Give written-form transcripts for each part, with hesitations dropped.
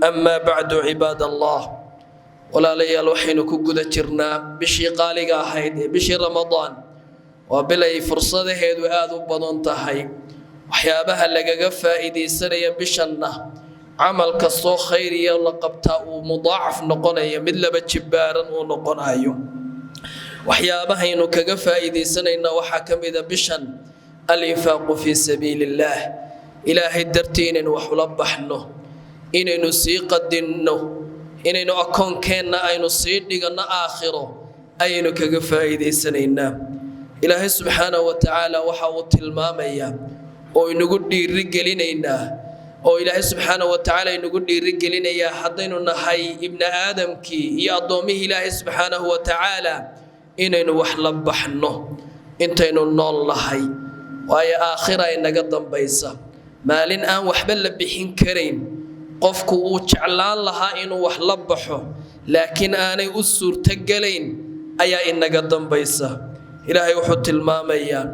أما بعد، عباد الله، walaalayaal, waxaynu ku guda jirnaa bishii qaaliga ahayd ee bishii Ramadaan. Waa bil ay fursadaheedu aada u badan tahay. Waxyaabaha lagaga faa'iidaysanaya bishanna, camal kastoo khayriya la qabtaa uu mudaacaf noqonayo, mid laba jibbaaran uu noqonayo. Waxyaabahaynu kaga faa'iidaysanayna waxaa ka mida bishan الإنفاق في سبيل الله, Ilaahay dartii inaynu wax ula baxno, inaynu sii qadinno, inaynu akoonkeenna aynu sii dhiganno aakhiro ayaynu kaga faa'iidaysanaynaa. Ilaahay subxaanahu wa tacaala waxa uu tilmaamayaa oo inagu dhiiri gelinaynaa oo Ilaahay subxaanahu wa tacaala inagu dhiiri gelinayaa, haddaynu nahay ibni aadamkii iyo addoommihii Ilaahay subxaanahu wa tacaala, inaynu wax la baxno intaynu nool nahay, waayo aakhira inaga dambaysa, maalin aan waxba la bixin karayn. Qofku uu jeclaan lahaa inuu wax la baxo, laakiin aanay u suurtogelayn ayaa inaga dambaysa. Ilaahay wuxuu tilmaamayaa: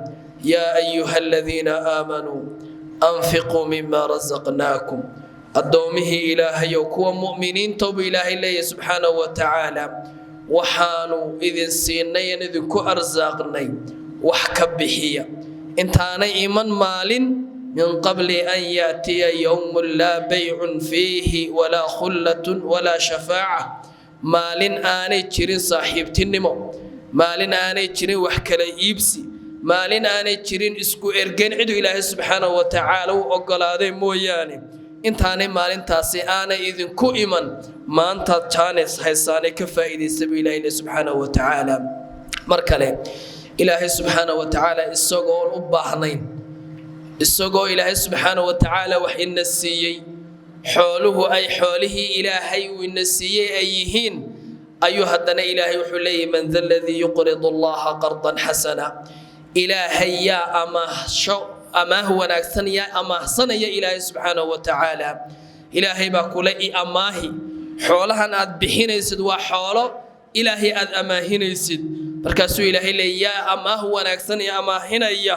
يا أيها الذين آمنوا أنفقوا مما رزقناكم. Addoomihii Ilaahayow, kuwa mu'miniinta buu Ilaahay leeyahy subxaanahu wa tacaala, waxaanu idin siinay in idinku arsaaqnay wax ka bixiya intaanay iman maalin. من قبل أن يأتي يوم لا بيع فيه ولا خلة ولا شفاعة. Maalin aanay jirin saaxiibtinimo, maalin aanay jirin wax kala iibsi, maalin aanay jirin isku ergen ciduu Ilaahay subxaanahu wa tacaala u ogolaaday mooyaane. Intaanay maalintaasi aanay idinku iman, maantaad jaanis haysaanay, ka faa'iidaysta buu Ilahay le subxaanahu wa tacaala. Mar kale Ilaahay subxaanahu wa tacaala isagoon u baahnayn, isagoo Ilaahay subxaanahu wa tacaala wax ina siiyey, xooluhu ay xoolihii Ilaahay uu ina siiyey ay yihiin, ayuu haddana Ilaahay wuxuu leeyahy: من ذا الذي يقرض الله قرضا حسنا. Ilaahay yaa amaahsho amaah wanaagsan, yaa amaahsanaya Ilaahay subxaanahu wa tacaala? Ilaahay baa kule: i amaahi. Xoolahan aad bixinaysid waa xoolo Ilaahay aad amaahinaysid. Markaasuu Ilaahay leey: yaa amaah wanaagsan i amaahinaya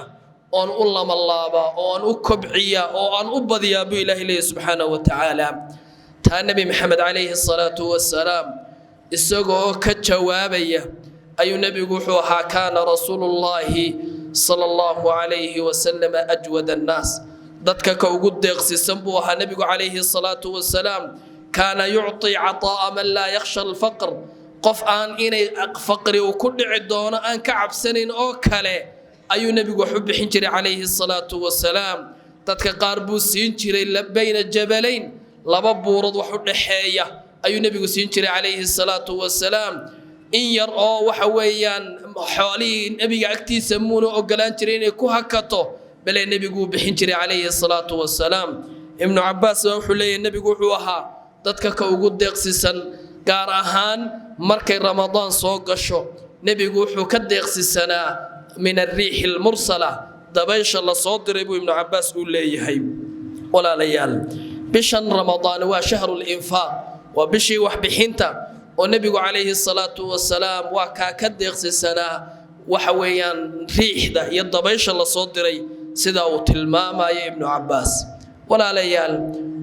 oon u lamalaabaa, oo aan u kobciyaa, oo aan u badiyaa, buu Ilaahay leeyahy subxaanahu wa tacaala. Taa Nebi Maxamed calayhi salaatu wasalaam isagoo ka jawaabaya ayuu nebigu wuxuu ahaa: كان رسول الله صلى الله عليه وسلم أجود الناس. Dadka ka ugu deeqsisan buu ahaa nebigu calayhi salaatu wasalaam. كان يعطي عطاء من لا يخشى الفقر. Qof aan inay faqri uu ku dhici doono aan ka cabsanayn oo kale ayuu nebigu wax u bixin jiray calayhi salaatu wasalaam. Dadka qaar buu siin jiray بين جبلين, laba buurood wax u dhaxeeya ayuu nebigu siin jiray calayhi salaatu wasalaam. In yar oo waxa weeyaan xoolihii nebiga agtiisa muuna ogolaan jiray inay ku hakato, bale nebigu uu bixin jiray calayhi salaatu wasalaam. Ibnu Cabaas baa wuxuu leeyahy: nebigu wuxuu ahaa dadka ka ugu deeqsisan, gaar ahaan markay Ramadaan soo gasho. Nebigu wuxuu ka deeqsisanaa من الريح المرسلة, dabaysha la soo diray, buu Ibnu Cabaas uu leeyahay. Walaalayaal, bishan Ramadaan waa شهر الإنفاق, waa bishii waxbixinta, oo nebigu calayhi salaatu wasalaam waa kaa ka deeqsisanaa waxa weeyaan riixda iyo dabaysha la soo diray, sida uu tilmaamayo Ibnu Cabaas. Walaalayaal,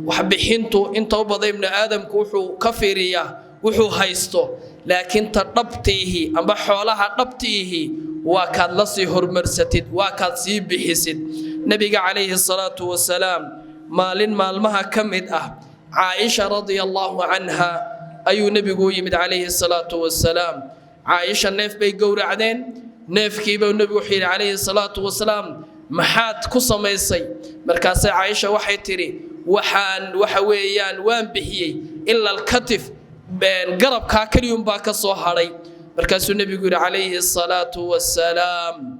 waxbixintu inta u badan ibnu aadamku wuxuu ka fiiriyaa wuxuu haysto, laakiin ta dhabtiihi amba xoolaha dhabtiihi waa kaad la sii hormarsatid, waa kaad sii bixisid. Nebiga calayhi salaatu wasalaam maalin maalmaha ka mid ah Caaisha radia Allaahu canha ayuu nebigu u yimid calayhi salaatu wasalaam. Caaisha neef bay gowracdeen. Neefkiibuu nebigu wuxuu yidhi calayhi salaatu wasalaam: "Maxaad ku samaysay?" Markaasay Caaisha waxay tidhi: "Waxaan waxa weeyaan waan bixiyey, إلا الكتف, garabkaa keliyunbaa ka soo hadhay." Markaasuu nebigu yidhi calayhi salaatu wasalaam: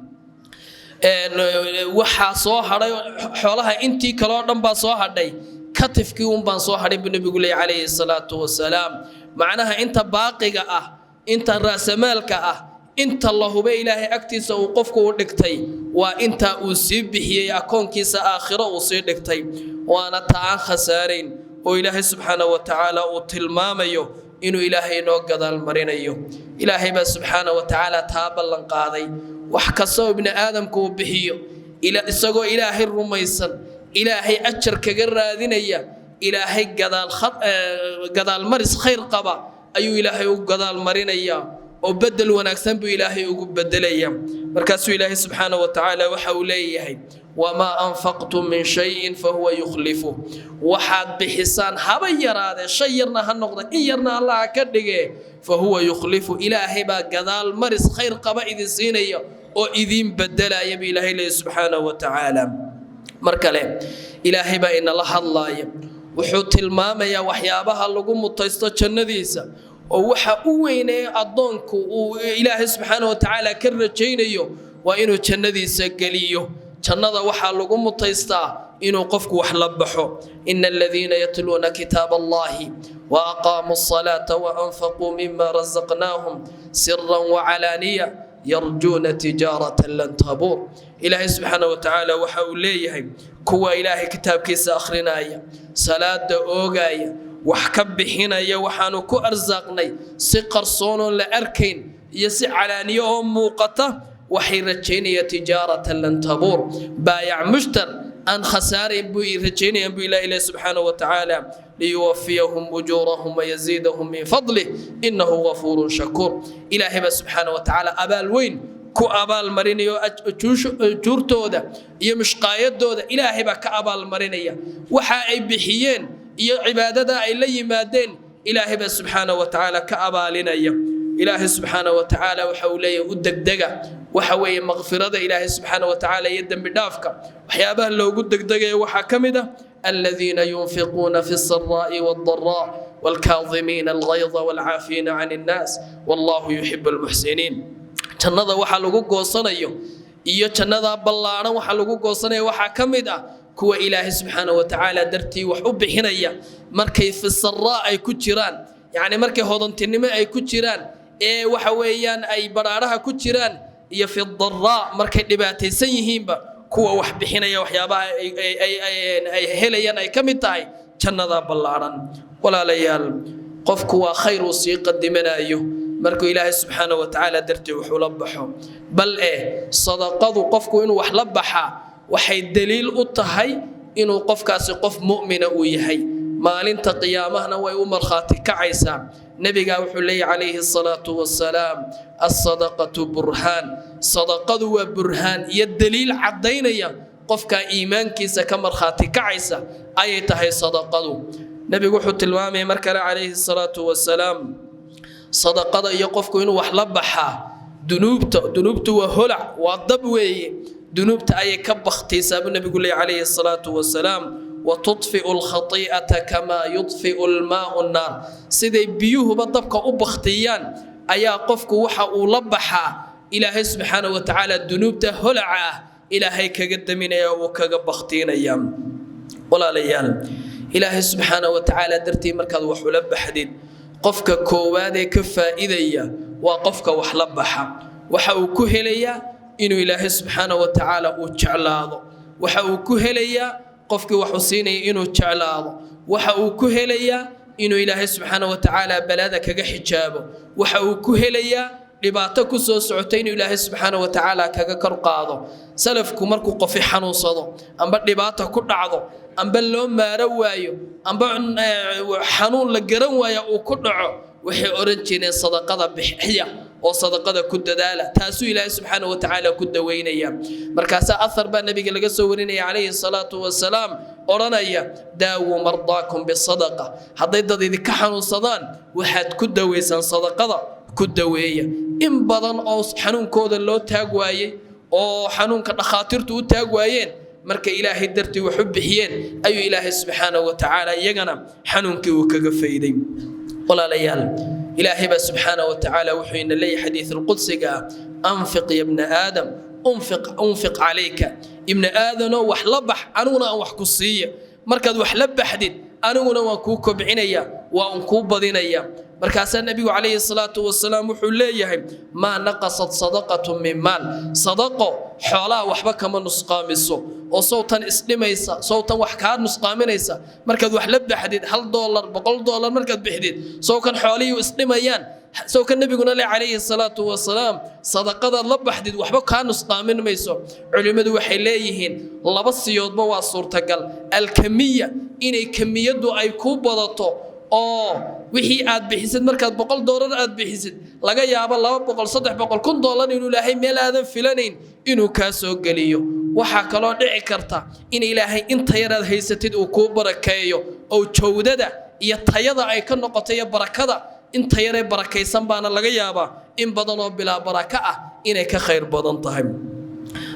"Waxaa soo hadhay xoolaha intii kaloo dhan baa soo hadhay, katifkii un baan soo hadhin," buu nebigu leeyay calayhi salaatu wasalaam. Macnaha, inta baaqiga ah, inta raasamaalka ah, inta la hube Ilaahay agtiisa uu qofku u dhigtay, waa inta uu sii bixiyey, akoonkiisa aakhiro uu sii dhigtay, waana ta aan khasaarayn oo Ilaahay subxaana wa tacaala uu tilmaamayo inuu Ilaahay inoo gadaal marinayo. Ilaahay baa subxaana wa tacaala taa ballan qaaday. Wax kastoo ibni aadamku uu bixiyo isagoo Ilaahay rumaysan, Ilaahay ajar kaga raadinaya, Ilaahay gadaal maris khayr qaba ayuu Ilaahay u gadaal marinayaa, oo bedel wanaagsan buu Ilaahay ugu bedelaya. Markaasuu Ilaahay subxaana wa tacaala waxa uu leeyahay: "Wamaa anfaqtum min shayin fahuwa yukhlifu." Waxaad bixisaan haba yaraadee, shay yarna ha noqda, in yarna Allaha ka dhige, fahuwa yukhlifu, Ilaahay baa gadaal maris khayr qaba idin siinaya oo idiin bedelaya buu Ilaahay leeyahy subxaanahu wa tacaala. Mar kale Ilaahay baa inala hadlaaya, wuxuu tilmaamayaa waxyaabaha lagu mutaysto jannadiisa, oo waxa u weynee addoonku uu Ilaahay subxaana wa tacaala ka rajaynayo waa inuu jannadiisa geliyo. Jannada waxaa lagu mutaystaa inuu qofku wax la baxo. "Ina aladiina yatluuna kitaab Allahi waaqaamuu asalaata waanfaquu mima razaqnaahum siran wacalaaniya yarjuuna tijaaratan lan tabuur." Ilaahay subxaana wa tacaala waxa uu leeyahay: kuwa Ilaahay kitaabkiisa akhrinaya, salaada oogaya, wax ka bixinaya waxaanu ku arsaaqnay si qarsoonoon la arkayn iyo si calaaniyo oo muuqata, waxay rajaynaya tijaaratan lan tabuur, baayac mushtar aan khasaarayn buu rajaynayaan buu Ilahi ilahi subxaana wa tacaala. "Liyuwafiyahum ujuurahum wayaziidahum min fadlih, innahu gafuurun shakuur." Ilaahay baa subxaana wa tacaala abaal weyn ku abaalmarinayo, ujuurtooda iyo mushqaayadooda Ilaahay baa ka abaalmarinaya. Waxa ay bixiyeen iyo cibaadada ay la yimaadeen Ilaahay baa subxaana wa tacaala ka abaalinaya. Ilaahay subxaana wa tacaala waxa uu leeyahay: u degdega waxa weeye maqfirada Ilaahay subxaana wa tacaala iyo dembi dhaafka. Waxyaabaha loogu degdegaya waxaa ka mid ah aladiina yunfiquuna fi الsaraa'i wاldaraa wاlkaadimiina alghayda wاlcaafiina can الnaas, wallahu yuxibu almuxsiniin. Jannada waxaa lagu goosanayo iyo jannada ballaadhan waxaa lagu goosanaya waxaa ka mid ah kuwa Ilaahay subxaana wa tacaala dartii wax u bixinaya markay fi saraa ay ku jiraan, yacni markay hodantinimo ay ku jiraan ee waxa weeyaan ay badhaadhaha ku jiraan, iyo fi daraa markay dhibaataysan yihiinba, kuwa wax bixinaya waxyaabaha ay helayaan ay ka mid tahay jannada ballaadhan. Walaalayaal, qofku waa khayr uu sii qadimanayo markuu Ilaahay subxaana wa tacaala dartii wax ula baxo. Bal eh sadaqadu, qofku inuu wax la baxaa, waxay daliil u tahay inuu qofkaasi qof mu'mina uu yahay. Maalinta qiyaamahana way u markhaati kacaysaa. Nebigaa wuxuu leeyahy calayhi asalaatu wasalaam: "Alsadaqatu burhaan." Sadaqadu waa burhaan iyo daliil caddaynaya qofkaa iimaankiisa ka markhaati kacaysa ayay tahay sadaqadu. Nebigu wuxuu tilmaamaya mar kale calayhi asalaatu wasalaam sadaqada iyo qofku inuu wax la baxaa dunuubta. Dunuubtu waa holac, waa dab weeye, dunuubta ayay ka baktiisaa buu nebigu leeyahy calayhi asalaatu wasalaam. "Watudfiu alkhati'ata kamaa yudfiu almaau nnaar." Siday biyuhuba dabka u baktiyaan ayaa qofku waxa uu la baxaa Ilaahay subxaana wa tacaala dunuubta holaca ah Ilaahay kaga daminaya, uu kaga baktiinaya. Walaalayaal, Ilaahay subxaana wa tacaala dartii markaad wax ula baxdid, qofka koowaad ee ka faa'iidaya waa qofka wax la baxa. Waxa uu ku helayaa inuu Ilaahay subxaana wa tacaala uu jeclaado. Waxa uu ku helayaa qofkii waxuu siinaya inuu jeclaado. Waxa uu ku helayaa inuu Ilaahay subxaana wa tacaala balada kaga xijaabo. Waxa uu ku helayaa dhibaato ku soo socota inuu Ilaahay subxaana wa tacaala kaga kor qaado. Salafku markuu qofi xanuunsado, amba dhibaato ku dhacdo, amba loo maaro waayo, amba xanuun la garan waaya uu ku dhaco, waxay odhan jireen: "Sadaqada bixiya oo sadaqada ku dadaala." Taasuu Ilaahay subxaana wa tacaala ku daweynaya. Markaasaa athar baa nabiga laga soo warinaya calayhi salaatu wasalaam odhanaya: "Daawuu mardaakum bisadaqa." Hadday dad idinka xanuunsadaan, waxaad ku daweysaan sadaqada ku daweeya. In badan oo xanuunkooda loo taag waayey oo xanuunka dhakhaatiirtu u taag waayeen, marka Ilaahay dartii wax u bixiyeen ayuu Ilaahay subxaana wa tacaala iyagana xanuunkii uu kaga fayday. Walaalayaal, Ilaahay baa subxaana wa tacaala wuxuu ina leeyahay xadiis alqudsiga ah: "Anfiq ya bna aadam, unfiq unfiq calayka." Ibna aadanoo, wax la bax, aniguna aan wax ku siiya. Markaad wax la baxdid, aniguna waan kuu kobcinaya, waa un kuu badinaya. Markaasaa nebigu calayhi salaatu wasalaam wuxuu leeyahay: "Maa naqasat sadaqatu min maal." Sadaqo xoolaha waxba kama nusqaamiso. Oo sowtan isdhimaysa, sowtan wax kaa nusqaaminaysa markaad wax la baxdid, $1, $100 markaad bixdid, sowkan xoolihii isdhimayaan. Sow ka nabiguna leh calayhi salaatu wasalaam, sadaqadaad la baxdid waxba kaa nusqaamin mayso. Culimmadu waxay leeyihiin laba siyoodba waa suurtagal: alkamiya, inay kamiyaddu ay ku badato oo wixii aad bixisid markaad $100 aad bixisid laga yaabo 200, 300, $1000 inuu Ilaahay meel aadan filanayn inuu kaa soo geliyo. Waxaa kaloo dhici karta in Ilaahay inta yar aad haysatid uu kuu barakeeyo oo jawdada iyo tayada ay ka noqoto iyo barakada. Inta yaree barakaysan baana laga yaabaa in badan oo bilaa baraka ah inay ka khayr badan tahay.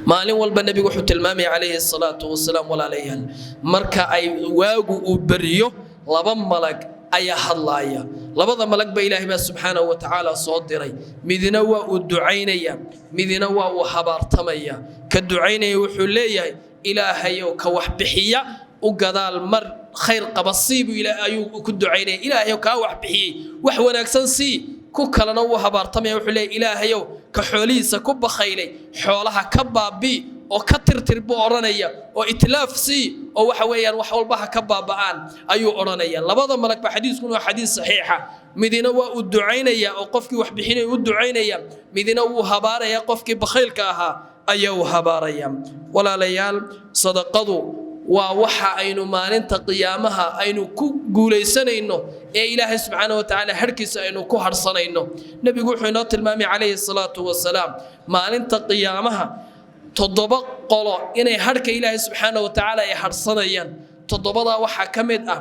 Maalin walba nebigu wuxuu tilmaamaya calayhi salaatu wasalaam, walaalayaal, marka ay waagu uu beriyo laba malag ayaa hadlaaya. Labada malag ba Ilaahay baa subxaanahu wa tacaala soo diray. Midna waa uu ducaynaya, midna waa uu habaartamaya. Ka ducaynaya wuxuu leeyahay: Ilaahayow, ka wax bixiya u gadaal mar khayr qaba sii buu ayuu ku ducaynaya. Ilaahayow, kaa wax bixiyey wax wanaagsan sii. Ku kalena wuu habaartamaya, wuxuu leeyahay: Ilaahayow, ka xoolihiisa ku bakhaylay xoolaha ka baabii oo ka tirtir buu odhanaya, oo itlaaf sii, oo waxa weeyaan wax walba ha ka baaba'aan ayuu odhanaya. Labada malagba, xadiiskuna waa xadiis saxiixa, midina waa uu ducaynaya oo qofkii wax bixinaya u ducaynaya, midina wuu habaaraya, qofkii bakhaylka ahaa ayaa uu habaaraya. Walaalayaal, sadaqadu waa waxa aynu maalinta qiyaamaha aynu ku guulaysanayno ee Ilaahay subxaana wa tacaala harkiisa aynu ku harsanayno. Nebigu wuxuu inoo tilmaamay calayhi salaatu wasalaam maalinta qiyaamaha toddoba qolo inay harka Ilaahay subxaana wa tacaala ay harsanayaan. Toddobadaa waxaa ka mid ah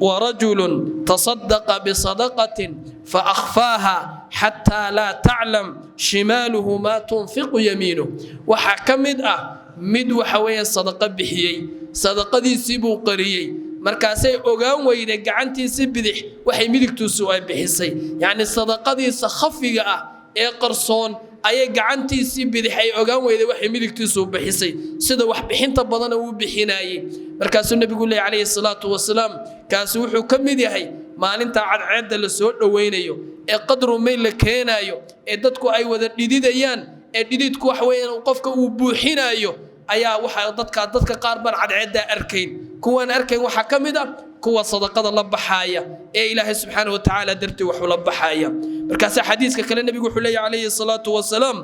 ورجل تصدق بصدقة فأخفاها حتى لا تعلم شماله ما تنفق يمينه. Waxaa ka mid ah mid waxa weeye sadaqa bixiyey, sadaqadiisii buu qariyey, markaasay ogaan weyday gacantiisii bidix waxay midigtuusu ay bixisay. Yacni sadaqadiisa khafiga ah ee qarsoon ayay gacantiisii bidix ay ogaan weyday waxay midigtiisu bixisay, sida wax bixinta badana uu bixinaayey. Markaasuu nebigu leeyay calayhi salaatu wasalaam, kaasi wuxuu ka mid yahay maalinta cadceedda la soo dhoweynayo ee qadru mayl la keenaayo ee dadku ay wada dhididayaan, ee dhididku wax weeyaan qofka uu buuxinaayo, ayaa waxa dadka qaar baan cadceeddaa arkayn. Kuwaan arkayn waxaa ka mid ah kuwa sadaqada la baxaaya ee Ilaahay subxaana wa tacaala dartii wax ula baxaaya. Markaasaa xadiiska kale nebigu wuxuu leeyahy calayhi salaatu wasalaam,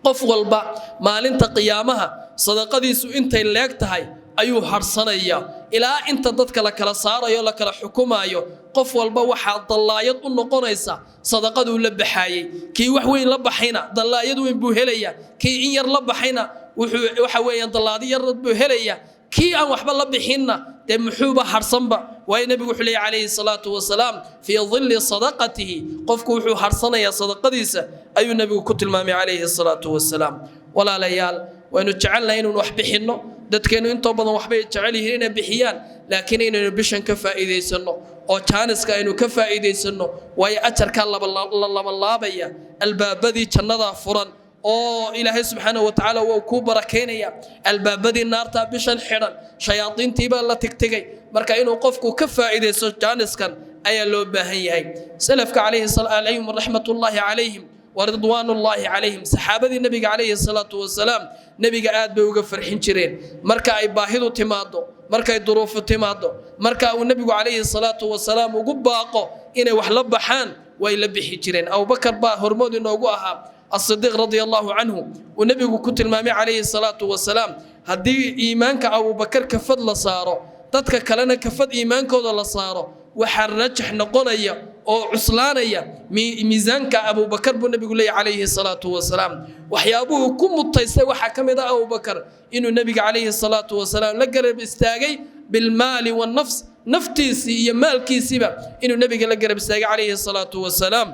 qof walba maalinta qiyaamaha sadaqadiisu intay leeg tahay ayuu harhsanayaa ilaa inta dadka la kala saarayo, la kala xukumaayo. Qof walba waxaa dallaayad u noqonaysa sadaqaduu la baxaayey. Kii wax weyn la baxayna dallaayad weyn buu helayaa, kii in yar la baxayna wuxuu waxa weeyaan dallaadi yar buu helayaa, kii aan waxba la bixinna dee muxuuba harsanba? Waayo nebigu wuxuu leeyahy calayhi salaatu wasalaam, fii dilli sadaqatihi, qofku wuxuu harsanayaa sadaqadiisa ayuu nebigu ku tilmaamay calayhi salaatu wasalaam. Walaalayaal, waynu jecelnahay inaynu wax bixinno. Dadkeennu intoo badan waxbay jecel yihiin inay bixiyaan, laakiin inaynu bishan ka faa'iidaysanno oo jaaniska aynu ka faa'iidaysanno, waayo ajarkaa la labalaabaya, albaabadii jannadaa furan oo Ilaahay subxaana wa tacaala wuu kuu barakaynaya, albaabadii naartaa bishan xidhan, shayaadiintiibaa la tigtigay. Marka inuu qofku ka faa'iidaysto jaaniskan ayaa loo baahan yahay. Salafka calayhim raxmatullaahi calayhim waridwaan ullaahi calayhim, saxaabadii nebiga calayhi salaatu wasalaam, nebiga aad bay uga farxin jireen marka ay baahidu timaado, markay duruufu timaado, marka uu nebigu calayhi salaatu wasalaam ugu baaqo inay wax la baxaan, way la bixi jireen. Abubakar baa hormood inoogu ahaa, Asidiiq radia allahu canhu, uu nebigu ku tilmaamay calayhi salaatu wasalaam, haddii iimaanka Abubakar kafad la saaro, dadka kalena kafad iimaankooda la saaro, waxaa rajax noqonaya oo cuslaanaya miisaanka Abubakar buu nebigu leeyahy calayhi salaatu wasalaam. Waxyaabuhu ku mutaystay waxaa ka mid ah Abubakar inuu nebiga calayhi salaatu wasalaam la garab istaagay bilmaali wannafs, naftiisii iyo maalkiisiiba inuu nebiga la garab istaagay calayhi salaatu wasalaam.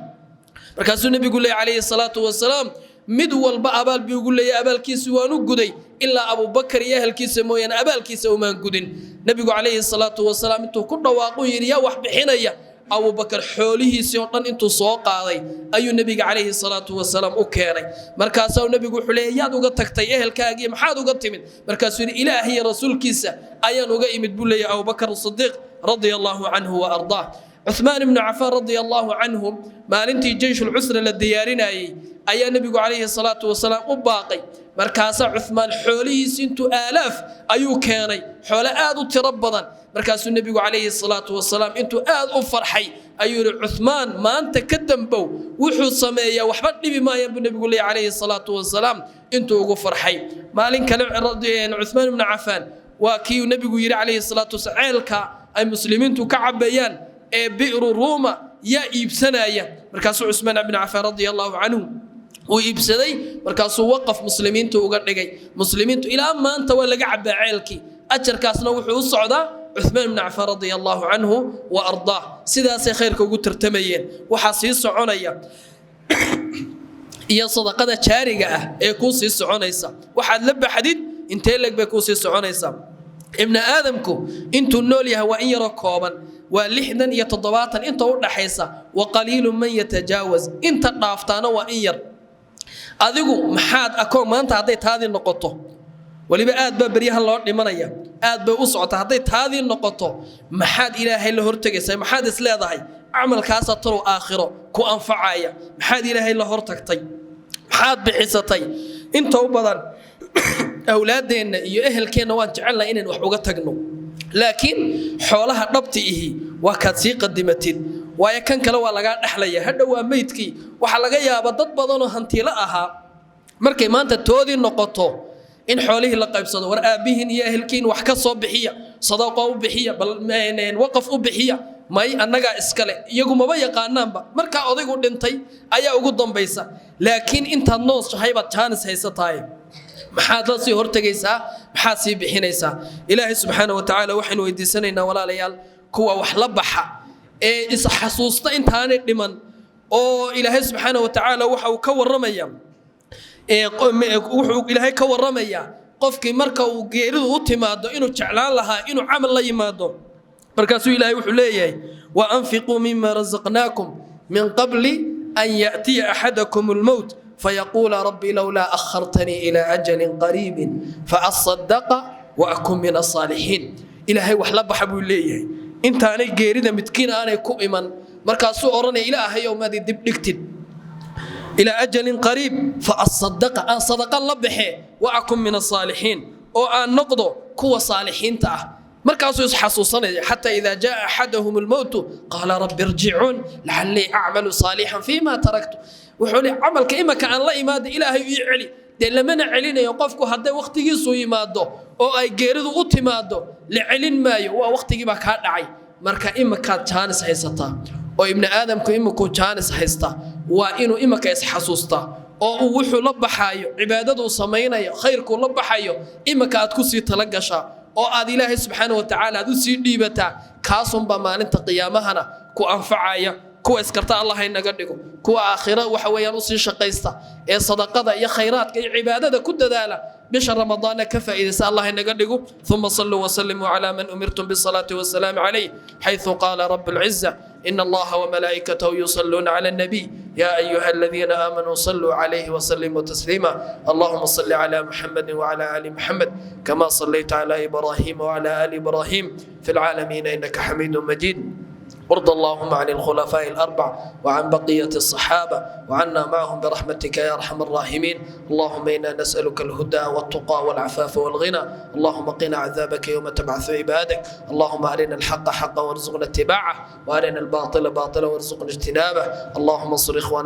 Markaasuu nebigu leeyahy calayhi salaatu wasalaam, mid walba abaal buu ugu leeyahy, abaalkiisi waan u guday, ilaa Abubakar iyo ahelkiisa mooyaane abaalkiisa umaan gudin. Nebigu calayhi salaatu wasalaam intuu ku dhawaaquu yidhi, yaa wax bixinaya? Abubakar xoolihiisii oo dhan intuu soo qaaday ayuu nebiga calayhi salaatu wasalaam u keenay. Markaasaa nebigu wuxuu leeyahy, yaad uga tagtay ehelkaagii? Maxaad uga timid? Markaasuu yidhi, Ilaahay iyo rasuulkiisa ayaan uga imid buu leeyahy Abubakar Sidiiq radia allahu canhu wa ardaah. Cuثmaan ibnu Cafaan radia allahu canhu, maalintii jeyshulcusra la diyaarinayey ayaa nebigu calayhi salaatu wasalaam u baaqay. Markaasaa Cuثmaan xoolihiisi intuu aalaaf ayuu keenay, xoolo aad u tiro badan. Markaasuu nebigu calayhi salaatu wasalaam intuu aad u farxay Ayuu yidhi Cuthmaan maanta ka dambow wuxuu sameeyaa waxba dhibi maayaan buu Nebigu leeyahy calayhi salaatu wasalaam. Intuu ugu farxay maalin kale Cuthmaan ibnu Cafaan waa kii uu Nebigu yidhi calayhi salaatu wasalaam, ceelka ay muslimiintu ka cabayaan ee Bi'ru Ruuma yaa iibsanaya? Markaasuu Cusmaan ibnu Cafaan radia Allahu canhu uu iibsaday, markaasuu waqaf muslimiintu uga dhigay. Muslimiintu ilaa maanta waa laga cabaa ceelkii, ajarkaasna wuxuu u socdaa Cuthmaan ibnu Cafaan radia Allahu canhu wa ardaah. Sidaasay khayrka ugu tartamayeen. Waxaa sii soconaya iyo sadaqada jaariga ah ee kuu sii soconaysa, waxaad la baxdid intee leeg bay kuu sii soconaysaa. Ibni aadamku intuu nool yahay waa in yaroo kooban, waa 60 iyo 70 inta u dhaxaysa. Wa qaliilu man yatajaawaz, inta dhaaftaana waa in yar. Adigu maxaad akoon maanta hadday taadii noqoto? Weliba aad baa beryahan loo dhimanaya, aad bay u socota. Hadday taadii noqoto, maxaad Ilaahay la hortegaysaa? Maxaad is leedahay camalkaasaa talow aakhiro ku anfacaya? Maxaad Ilaahay la hortagtay? Maxaad bixisatay? Inta u badan awlaaddeenna iyo ehelkeenna waan jecelnahay inaynu wax uga tagno, laakiin xoolaha dhabti ihi waa kaad sii qadimatid, waayo kan kale waa lagaa dhexlaya hadhow, waa meydkii. Waxaa laga yaabaa dad badanoo hantiilo ahaa markay maanta toodii noqoto in xoolihii la qaybsado: war aabbihiin iyo ehelkiin wax ka soo bixiya, sadaqo u bixiya, bal waqaf u bixiya. May, annagaa iskale. Iyagu maba yaqaanaanba, markaa odaygu dhintay ayaa ugu dambaysa. Laakiin intaad nooshahay baad jaanis haysataay, maxaad la sii hortegaysaa? Maxaad sii bixinaysaa? Ilaahay subxaana wa tacaala waxaynu weydiisanaynaa, walaalayaal, kuwa wax la baxa ee is-xasuusta intaanay dhiman. Oo Ilaahay subxaana wa tacaala waxa uu ka warramaya, wuxuu Ilaahay ka warramayaa qofkii marka uu geeridu u timaado inuu jeclaan lahaa inuu camal la yimaado. Markaasuu Ilaahay wuxuu leeyahay: wa anfiquu mima razaqnaakum min qabli an ya'tiya axadakum almowt fayaquula rabbi lowlaa akhartanii ilaa ajalin qariibin faasadaqa wa akun min asaalixiin. Ilaahay wax la baxa buu leeyahay intaanay geerida midkiin aanay ku iman. Markaasuu odhanaya: Ilaahayow, maad dib dhigtid ilaa ajalin qariib, faasadaqa, aan sadaqa la baxe, wa akun min asaalixiin, oo aan noqdo kuwa saalixiinta ah. Markaasuu isxasuusanaya: xataa idaa jaa axadahum almowtu qaala rabbi irjicuun lacallii acmalu saalixan fiima taraktu. Wuxuu li camalka imaka aan la imaada, Ilaahay ii celi. Dee lamana celinayo qofku hadday wakhtigiisu yimaado oo ay geeridu u timaado, la celin maayo, waa wakhtigiibaa kaa dhacay. Marka imakaad jaanis haysataa, oo ibni aadamku imikuu jaanis haystaa, waa inuu imika isxasuustaa oo uu wuxuu la baxaayo, cibaadaduu samaynayo, khayrkuu la baxayo imika aad ku sii tala gashaa oo aad Ilaahay subxaana wa tacaala aad u sii dhiibataa. Kaasunbaa maalinta qiyaamahana ku anfacaya. Kuwa iskarta Allah inaga dhigo, kuwa aakhiro waxa weeyaan usii shaqaysta ee sadaqada iyo khayraadka iyo cibaadada ku dadaala, bisha Ramadaanna ka faa'iidaysta Allah inaga dhigo. Uma saluu wasalimuu calaa man umirtum bisalaati wasalaam calayh, xayثu qaala rab alciza: إن الله وملائكته يصلون على النبي يا أيها الذين آمنوا صلوا عليه وسلموا تسليما. اللهم صل على محمد وعلى آل محمد كما صليت على إبراهيم وعلى آل إبراهيم في العالمين إنك حميد مجيد. وارض اللهم عن الخلفاء الأربع وعن بقية الصحابة وعنا معهم برحمتك يا أرحم الراحمين. اللهم إنا نسألك الهدى والتقى والعفاف والغنى. اللهم قنا عذابك يوم تبعث عبادك. اللهم أرنا الحق حقا وارزقنا اتباعه، وأرنا الباطل باطلا وارزقنا اجتنابه. اللهم انصر إخواننا